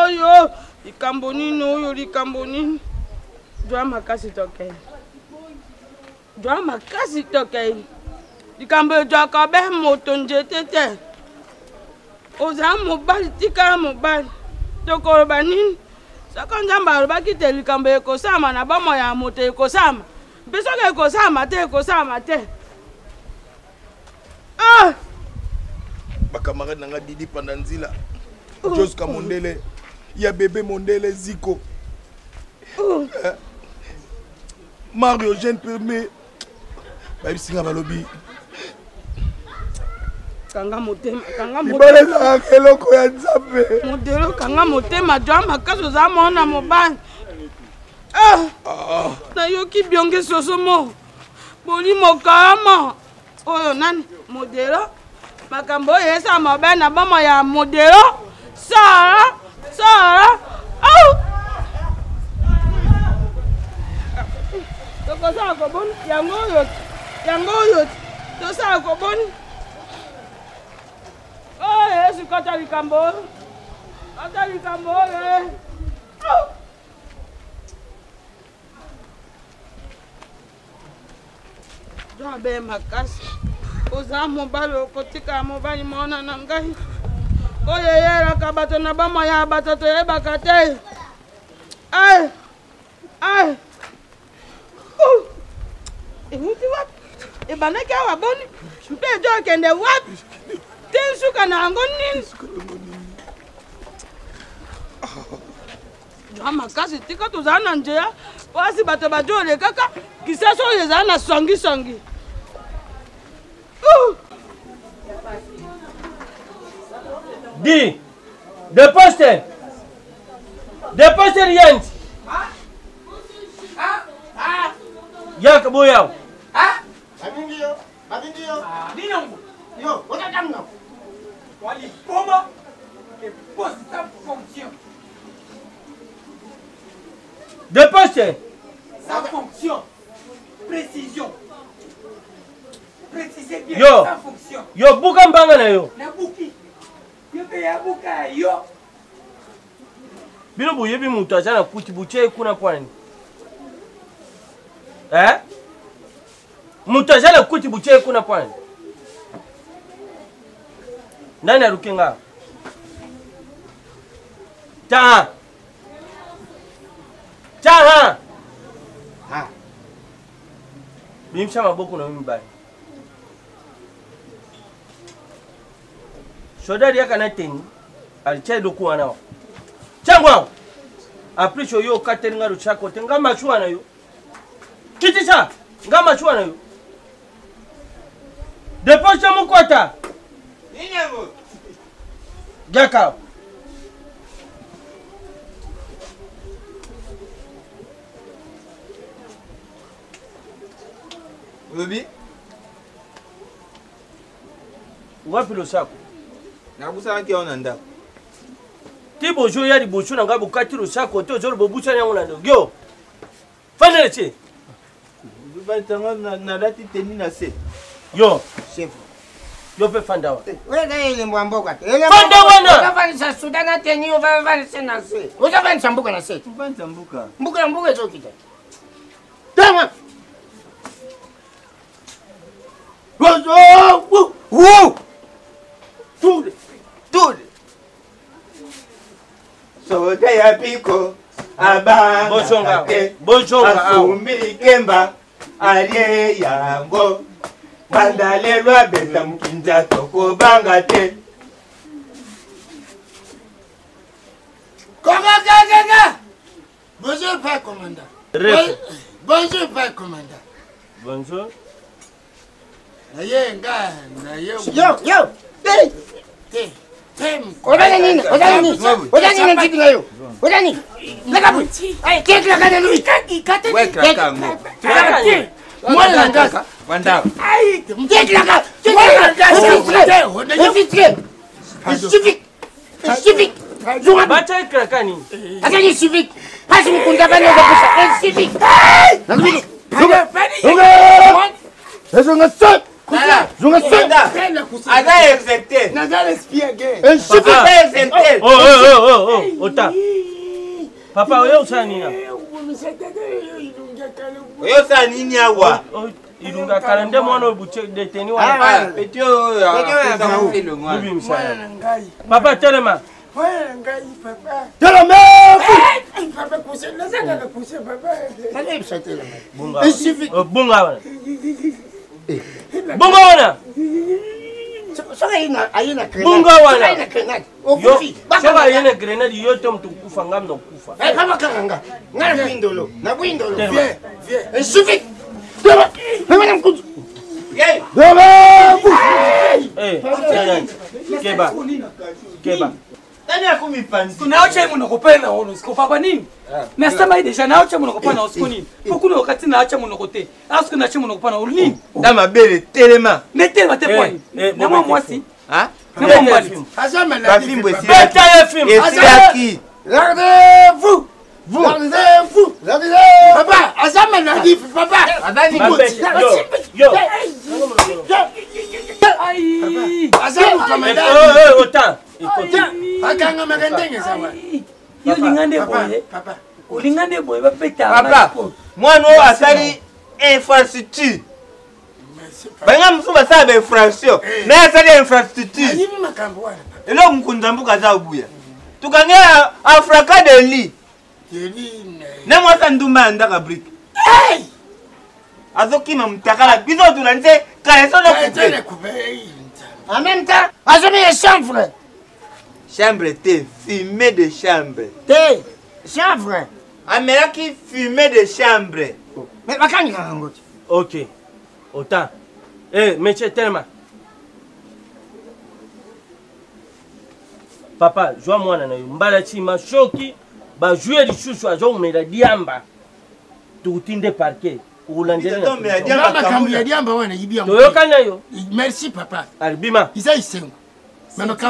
Oyo likambo nini? Oyo likambo nini? Jwa makasi tokei, jwa makasi tokei. Likambo ejwaka be moto nzete te. Oza mobali, tikala mobali. Tokoloba nini soko Nzambe alobaki te likambo ekosalama na bomoi ya moto? Ekosalama mpe soki ekosalama te, ekosalama te. Ah! Bacamarade na nga, Didi Panda Nzila, Joska Mondele ya bebe Mondele, Ziko. Oh. Eh, Mario Jeune Permet bayebisi nga, balobi kanga motema, kanga. Libala ezalaka eloko ya Nzambe. Modelo, kanga motema, jwa makasi, oza mwana mobali. Ah! Ah. Nayoki bionge soso mo bolimo kama oyo nani modelo. Makambo oyo esa mabe na bomo ya modelo. Sara, sara, au tokosala koboni yango oyo, yango oyo tosala koboni oyo. Yesu, kata likambo oyo, kata likambo oyo. Abe makasi, oza mobali, okotika mobali. Mwana na ngai, oyo eyelaka bato na bomoi ya bato toyebaka te. Ai ai, ewuti wapi? Ebandaki awa boni mpe ejo ekende wapi? Te nsuka na yango nini? Jwa makasi, tika tozala na nzela mpasi bato bajo olekaka kisasi oyo ezala na songisongi. Di, de poste, de poste riant. Yaka boyaw. Babingi yo, babingi yo. Ninango. Yo, otatamna. Wali boma et poste sa fonction. De poste. Sa fonction. Précision. Précisez bien. Yo. Sa fonction. Yo buka mbanga na yo. Nabuki. Yo pe ya buka yo. Bino boyebi moto aza na kuti, botie ye kuna mpo nini? Eh? Moto aza na kuti, botie ye kuna mpo nini? Nani aluki nga? Taha. Taha. Ha. Bimisa maboko na yo mibale. Soda aliaka na teni, alitia eloko wana wa. Tiango awa. En plus oyo okateli nga losako te, nga masuwa na yo. Kitisa, nga masuwa na yo. Depose mukwata. Ninango. Jaka. Olobi? Wapi losako? Nabusanaki yango na ndako. Ti bozoya liboso na ngai, bokati losako te, ozolo bobusani yango na ndako. Yo fandele tie. Vantango nalati teni na se. Yo chef. Yo mpe fanda wa. Oyo eza elembo ya mboka te. Fanda wana. Ozafandisa suda na teni, ovandisa na se, ozafandisa mboka na se. Ovandisa mboka. Mboka, mboka ezokita tama. Soda ya piko Bozonga, bozonga awa. Abasumbi likemba alie yango banda lelo abeta mokinza tokobanga te. Kaka. Bonjour, père commandant. Ref. Bonjour, père commandant. Bonjour. Naye nga naye. Yo, yo. Hey. Te. Te. Ozali nini? Ozali nini? Ozali nini nziki na yo? Ozali nini? Leka boye. Ay, te klaka na lui. We kraka yango. Mwana na ngaka. Wanda. Ay, te klaka. Mwana na ngaka. Officier. Civique. Civique. Zonga. Bacha ekraka nini? Azali civique. Pasi mukunda bana kopusa. Civique. Nazali. Zonga. Ezonga se. Zonga se. Aza execté. Naza l'espiègue. Aza execté. Oh oh oh oh oh ota. Papa oyo osala nini awa? Oyo osala nini awa? Ilunga kala nde mwana oyo butie deteni wana. Petit oyo bobimisa. Papa telema. Mwana ngai papa. Telema. Papa kuse naza kaka kuse papa. Nayebisa telema. Bunga. Bunga wana. Bunga wana. Soki aye na grenade. Bunga wana. Aye na grenade. Okufi. Soki aye na grenade yo te moto okufa ngai na okufa. Eh papa kaka nga. Nga na bwindolo. Na bwindolo. Viens, viens. Insuffit. Telema. Mema na mkunzu. Eh, keba. Keba. Nani akomi panzi? Naocha monoko mpe na ono siko papa nini? Nasema ye deja naocha monoko mpe na siko nini? Po kuna wakati naacha monoko te. Asiko naacha monoko mpe na ono nini? Na mabele telema. Ne telema te pwani. Na mwa mwasi. Na mwa mobali. Bafimbo esili. Beta ye fimbo. Esilaki. Regardez-vous. Vous. Regardez-vous. Regardez. Papa, aza maladif, papa. Yo. Yo. Aza mokamada. Autant. Akangamaka ndenge eza wana. Yo olinga nde boye. Olinga nde boye bapeta. Papa, mwana oyo asali infrastructure. Baninga mosusu basala ba infraction mais asali infrastructure. Ayebi makambo wana. Eloko mokonzi ya mboka aza obuya. Tokangi afraka de li. Na mwasi ya ndumba ya ndaka brique. Azokima mutakala biso tolandi te caleçon na coupe. En même temps, azomela chanvre. Chambre te, fumée de chambre. Te, chanvre. Amelaki fumée de chambre. Mais bakangaka yango te. Ok. Autant. Eh, monsieur telema. Papa, zwa mwana na yo mbala nsima soki bazwi lisusu azomela diamba tokuti nde parquet okolandela makambo ya diamba wana yibi yango toyoka na yo merci papa ali bima eza esengo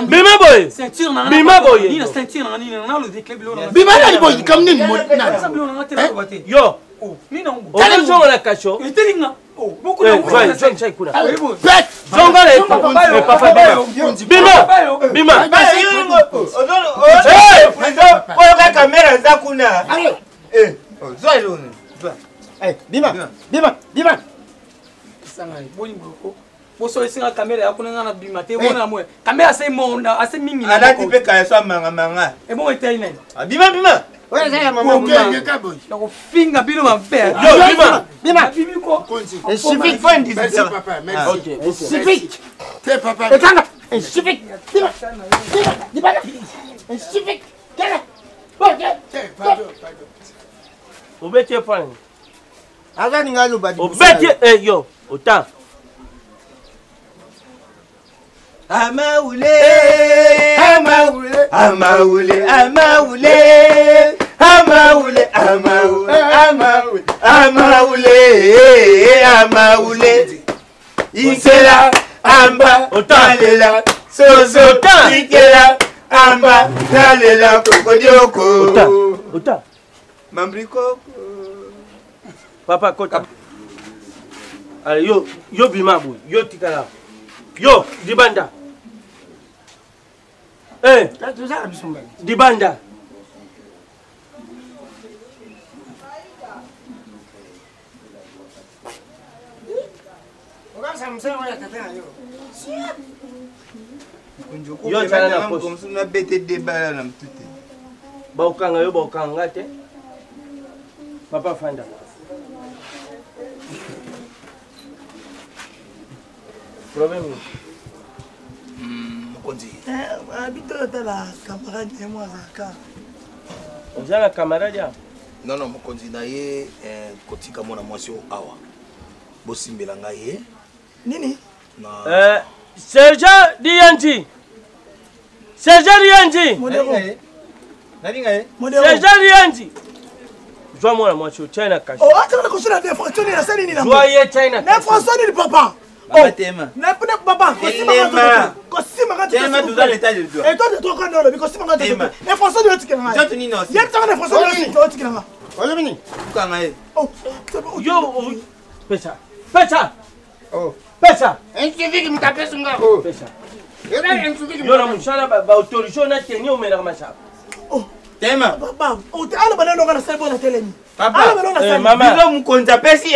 bima boye bima boye bima nani boye likambo nini yo ozonga na kasho zonga na papa bima bima oyo kaka kamera eza kuna zwa eloni bima bima bima boni boloko boso esenga kamera ya kuna nga na bima te mona moya kamera ase monda ase mingi alati mpe kaya so amanga manga ebongo etali nani bima bima oyo eza ya mama nakofinga bino mabe yo bima bima bimi ko Merci papa merci civique te papa ekanga civique bima bima libala civique kala pardon pardon obeti ye mpo aza ninga aloba obeti eh, yo autant Amaoulé, Amaoulé, Amaoulé, Amaoulé, Amaoulé, Amaoulé, Amaoulé, Amaoulé, Amaoulé. Ikela, Amba, Talela, Soso, Ikela, Amba, Talela, Kokodioko. Ota, Mambrikoko. Papa, kota. Allez, yo, yo bima boye, yo tikala. Yo, libanda. Eh, libanda. Yo tala na poche. Nabete debala na mutu te. Baokanga yo baokanga te. Papa fanda. Problème. Mokonzi. Bito otala camarade ye mo azalaka. Oza na camarade ya? Non non mokonzi na ye eh, kotika mwana mwasi oyo awa. Bosimbela ngai ye. Nini? Na eh, Sergent Dianji. Sergent Dianji. Modero. Nalinga ye. Modero. Sergent Dianji. Zwa mwana mwasi oyo China kasho. Oh, atala kosala na infraction nini asali nini Zwa ye China Na infraction nini papa? Papa tema. Na na papa, kosimba Telema. Kosimba nga Telema toza na état de droit. État de droit quand olobi kosimba nga Tema. Infraction nini otikela ngai? Nzoto nini osi? Yebisa nga na infraction nini otikela nga? Olobi nini? Kanga ye. Oh, Yo, pesa. Pesa. Oh. Pesa. Incivile moto apesi nga. Pesa. Eza incivile. Yo na mosala baautorise na teni omelaka masaba. Tema. Papa, aloba nano nga nasali mpo na telemi. Papa, bino mokonzi apesi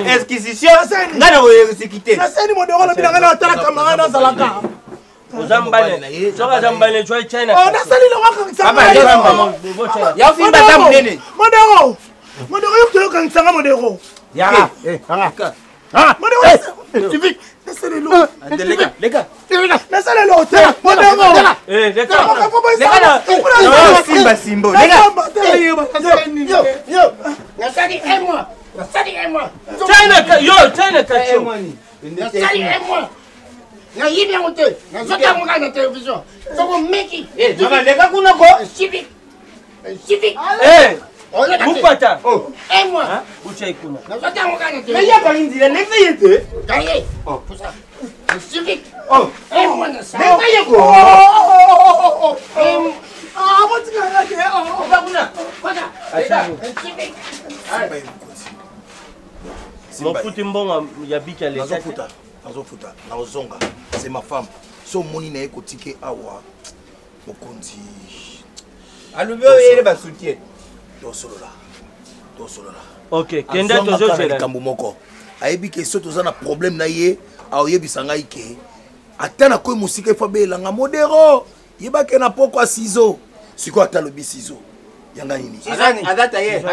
exquisition nga na koexécute. Nasali modero alobi na nga na atala camarade azalaka. Oza mbale, soki aza mbale zwa China. Oh, nasali longo akangisa ngai. Ya fimba ata monene. Modero. Modero yo toyo kangisa nga modero. Ya. Eh, anga. Ah, modero. Civique. Nasali lo. Leka, leka. Nasali lo te. Modero. Eh, leka. Leka. Simba simbo. Leka. Yo, yo. Nasali un mois. Nasali un mois. China yo, China kacho. Nasali un mois. Nayibi yango te, nazwaki yango kaka na télévision. Soko meki. Leka kuna ko. Civique. Civique. Eh. Mupata. Un mois. Buchai kuna. Nazwaki yango kaka na télévision. Mais yaka nzela ndenge ye te. Kaye. Pusa. Civique. Oh. Un mois na sa. Ndenge ye ko. Ah, botika nga te. Oba kuna. Kota. Civique. Mofuti mbongo ya biki ya leta. Nazofuta, nazofuta, nazozonga. C'est ma femme. So omoni na ye kotike awa mokonzi. Alobi oyo yele basoutien. Tosolola. Tosolola. Ok, kende Azwanga kaka na tozozela. likambo moko. Ayebi ke so toza na problème na ye, aoyebisa ngai ke ata nakoyi mosika efo abelanga modero yebake na poko ya ciseau. Sikoyo ata alobi ciseau. Yanga nini? Aza taye.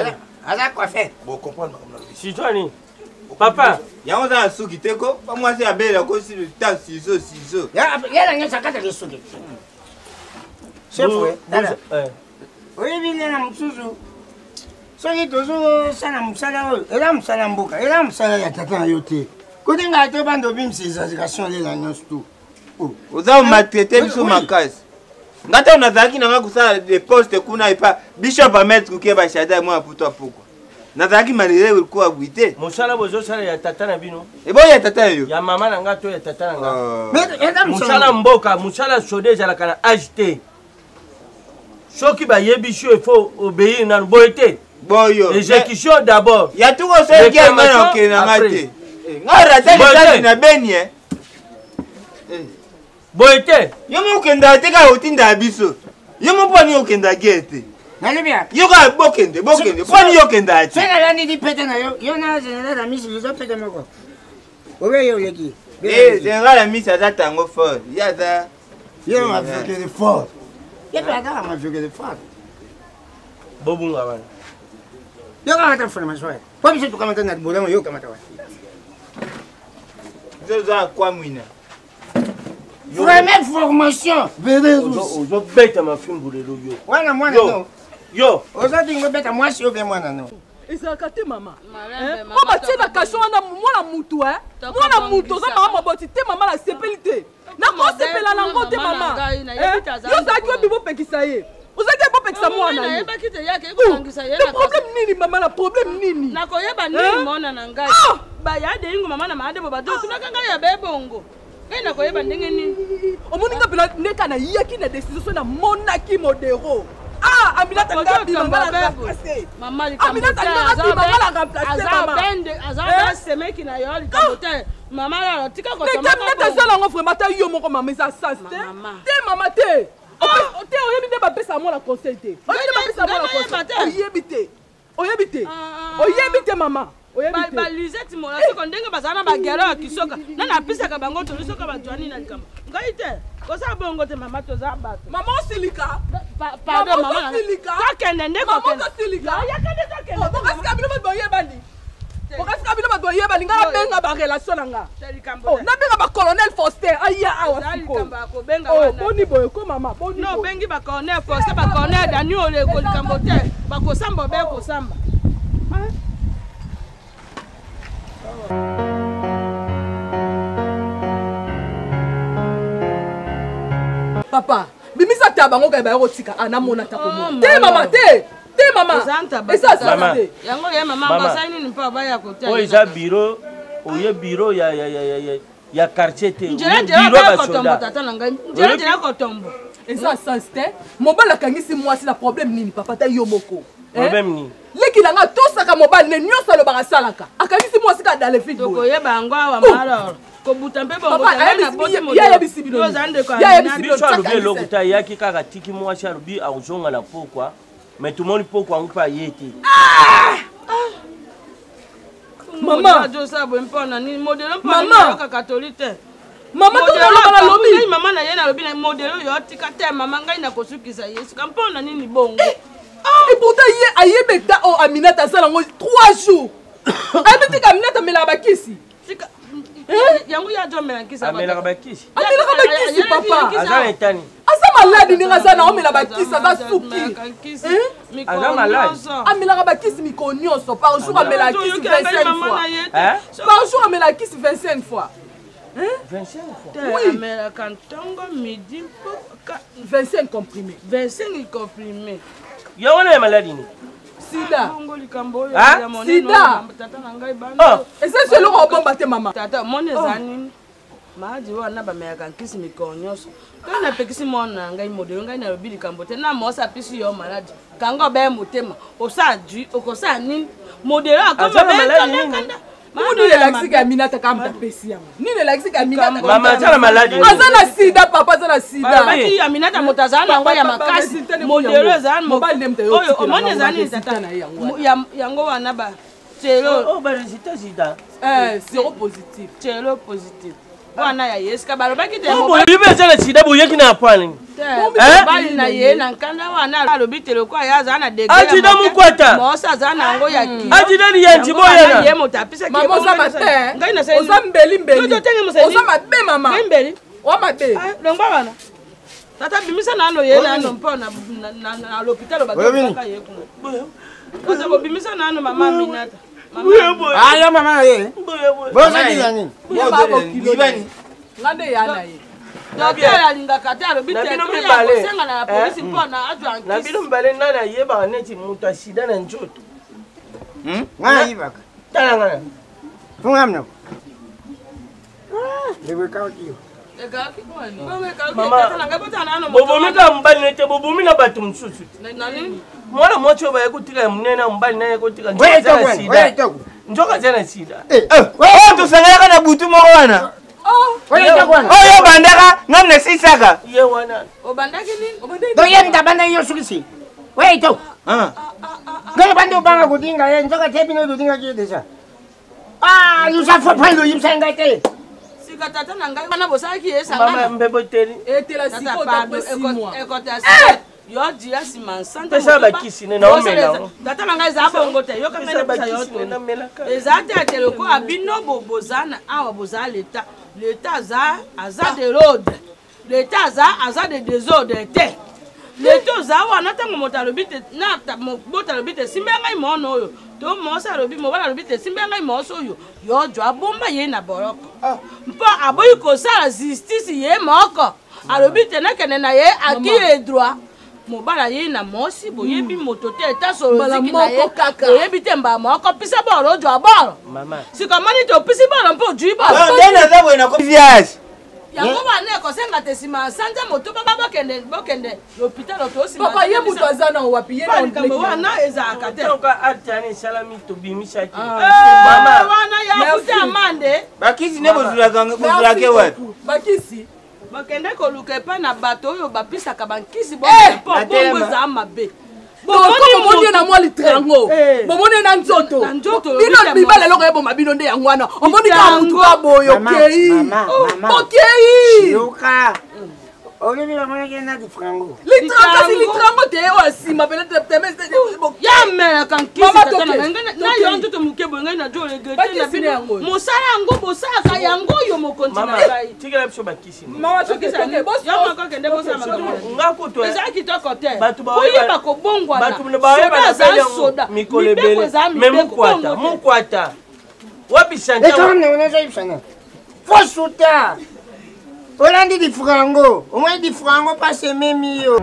Aza coiffeur. Bo comprendre makambo nalobi. Ciseau nini? Papa. Yango oza na suki te ko pa mwasi abela ko ta ciseau ciseau. Yala nyonso akataka suki. Chef, tala. Oyebi nde na mosusu soki tozosala mosala oyo eza mosala mboka, eza mosala ya tata na yo te, kote ngai te banda obimisa exagération lela nyonso tu. Oza omaltraite biso makasi. Nga ntango nazalaki na nga kosala de poste kuna epa bishop ametre kuke bashada mwana putu apokwa, nazalaki malere likuwa bwi te. Mosala bozosala ya tata na bino. Eboyi ya tata yo. Ya mama na nga to ya tata na nga. Mosala mboka, mosala soda ezalaka na age te. Soki bayebisi yo, il faut obéir nanu, boye te. Boyo. Exécution d'abord. Ya tuko soki nga na okende na nga te. Nga rata lisasi na beni e. Boye te. Yo moko okendaka te, kaka otindaka biso. Yo moko mpo nini okendaka guerre te? Nalobi ya. Yo kaka bokende bokende, mpo nini yo okendaka te? Soki nalandi lipete na yo, yo na général Amisi lizo pete moko. Obe yo oleki. Eh, général Amisi aza tango fort. Ye aza. Ye maviokele fort. Ye mpe aza maviokele fort. Bobunga wana. Yo kaka ta formation ya. Po biso tokamata na bolamu, yo okamata wana. Biso oza kwa mwina. Première formation. Ozobeta mafimbu lelo yo. Wana mwana no. Yo. Oza tingo beta mwasi yo be mwana no. Ezalaka te mama po batie na kasho wana mwana mutu, mwana mutu oza mama moboti te. Mama, nasepeli te, nakosepela nango te. Mama, yo ozalaki obi bopekisa ye, ozalaki bopekisa mwana ye. Te problème nini mama, na problème nini? Nakoyeba nini mona na ngai baya deingo mama na maadebo bato otunaka ngai ya bebongo, ngai nakoyeba ndenge nini? Omoni nga mpena ndeka nayaki na décision so namonaki modero. Ah, Aminata nga bima nga na remplacer. Mama, Aminata nga bima nga na remplacer mama. Aza be semeki na yo likambo te mama, lalo tika. Aminata ezala yango vraiment ta yo moko mama, eza sens te te mama te te. Oyebi nde bapesa mwana conseil te, oyebi nde bapesa mwana conseil, oyebi te, oyebi te, oyebi te mama. Balizeti mola soko ndenge bazala na bagero ya kisoka nani apisaka bango toli soka bazwani na likambo ngai te koza bongo te mama, toza bato. Mama osilika. Pardon mama, tokende nde. Kokende bokasika bino bato boyebani, bokasika bino bato boyebani. Ngai nabenga barelation na nga, nabenga bacolonel Faustin aya awa sikoyo. Boni boye ko mama, boni? Obengi bacolonel Faustin, bacolonel Dani oleko likambo te, bakosamba obe kosamba. Papa, bimisa ta bango kaka baya kotika anamona ta komona te mama, te te mama, eza sala te. Yango ye mama basali nini mpo baya kotia? Oyo eza bureau, oye bureau ya ya ya ya ya quartier te. Nzela nzela kotombo, tata na ngai, nzela nzela kotombo. Eza sens te, mobali akangisi mwasi na problème nini? Papa, ta yo moko. Problème nini? Leki na nga atosaka mobali ne nyonso alobaka asalaka. Akangisi mwasi kaka dans le vide. Tokoyeba yango awa malor. Kobuta mpe bongo ayebisi bino. Biso alobi eloko te ayaki kaka atiki mwasi alobi akozonga na pokwa mais tomoni pokwa yango mpe aye te. Mama. Mama. Katoli te. Mama tokoloba na lobi. Mama na ye nalobi na modelo yo atika te mama ngai nakosukisa ye sika mpo na nini bongo. Et pourtant ye ayebi eta oyo Aminata asala yango 3 jours. Ayebi te Aminata amelaka bakisi. Yango ye azo amela nkisi. Amelaka bakisi. Amelaka bakisi papa. Aza na etani. Aza maladi ndenge aza na omela bakisi aza suki. Aza maladi. Amelaka bakisi mikolo nyonso par jour amelaka kisi 25 fois. Par jour amelaka kisi 25 fois. 25 fois. Oui. Amelaka ntongo midi mpo 25 comprimé. 25 comprimé. Yango wana ya maladi nini? Sida. Bongo likambo oyo ya monene Sida. tata na ngai bana. Eza so eloko obomba te mama. Tata moni eza nini? Maladi wana bamelaka nkisi mikolo nyonso. Ngai napekisi mwana na ngai modelo ngai nalobi likambo te na mosi apesi yo maladi. Kanga obeya motema osala du okosala nini? Modelo akoma kanda. Nini elakisi ka Aminata kaka moto apesi yango? Nini elakisi ka Aminata? Mama aza na maladi. Aza na sida papa aza na sida. Balobaki Aminata moto azala na yango ya makasi. Modelo eza mobali nde moto oyo omoni eza nini tata? Yango wana ba Telo. Oh ba résultat sida. Eh, zéro positif. Telo positif. Wana ya ye sika balobaki te. Boyebi eza na sida boyeki na apani. Mobali na ye na nkanda wana alobi te lokola ye aza na degré. Ajida mukwata. Mosi aza na yango ya kilo. Ajida liyanzi boyana. Ye moto apisaki. Mama oza mabe. Ngai na sali. Oza mbeli mbeli. Yo tenge mosali. Oza mabe mama. Ngai mbeli. Oza mabe. Longwa wana. Tata bimisa nano ye nano mpo na na l'hôpital bato ye kuna. Tata bobimisa nano mama Aminata. Ayo mama na ye. Bozali nini? Nga nde ya na ye. Docteur alingaka te alobi te kosenga na polisi mpo na azwa na bino mibale nani ayebaka neti moto ya sida na nzoto? Nga nayebaka. Tala nga na. Funga mnoko. Ndeko ekauki yo. Bobomi kaka mobali na te, bobomi na bato mosusu. Mwana mwasi oyo baye kotika ya monene na mobali naye kotika nzoka aza na sida. Nzoka aza na sida. Oyo tosanganaka na butu moko wana. Oyo obandaka ngam nasisaka. Ye wana. Obandaki nini? Donc ye mutu abandaki yo sukisi. Oyo etoko. Ngai bandi obanga kotinga ye nzoka te bino totingaki ye deja. Ah, nous avons pas le yibisa ngai te. Sika tata na ngai wana bosalaki ye sangana. Mama mbebo teli. Etela siko d'après 6 mois. Ekota siko. Yo dia nsima nsante. Pesa bakisi ne na omela yango. Tata na ngai eza bongo te. Yoka ngai napesa yo to. Eza te ete lokola bino boza na awa boza l'etat. L'etat aza aza de l'ordre. L'etat aza aza de désordre te. Leta oza wana ntango moto alobi te na moto alobi te simba ngai mono oyo to mosi alobi mobali alobi te simba ngai mosi oyo yo jwa abomba ye na boloko mpo aboyi kosala justice ye moko alobi te nakende na ye aki ye droit mobali aye na mosi boyebi moto te eta soloziki na ye boyebi te mbala moko pisa bolo ojwa bolo sika moni te opisi bolo mpo ojwi bolo nde naza boye na viage yango wana ekosenga te nsima ya sanza motoba bokende bokende lopitalo to nsima papa ye moto aza na wapi ye na likambo wana ezalaka te tonka acte wana esalami tobimisaki wana ya futa amande bakisi nde bozulaka wapi bakisi bakende koluka epai na bato oyo bapisaka bankisi po bongo ezala mabe. Bomoni ye na mwa litrango, bomoni ye na nzoto bino mibale, eloko eboma bino nde yango wana. Omoni kaka motu ka boye okei okei yoka olobi bamonaki ye na lifrango litrango, kasi litrango te oyo nsima pene. Yamelaka nkisi na yo nzoto moke boye ngai najo regrete na bino mosala yango bosalaka yango oyo mokonzi na ngai. Tikela biso bakisi. Kende bosala eza kitoko te, koyeba kobongwana. Soda aza soda, mibeko eza mibeko. Mokwata wapi? Santaonazoyebisana fo suta olandi lifrango omoi lifrango mpasi ememi yo.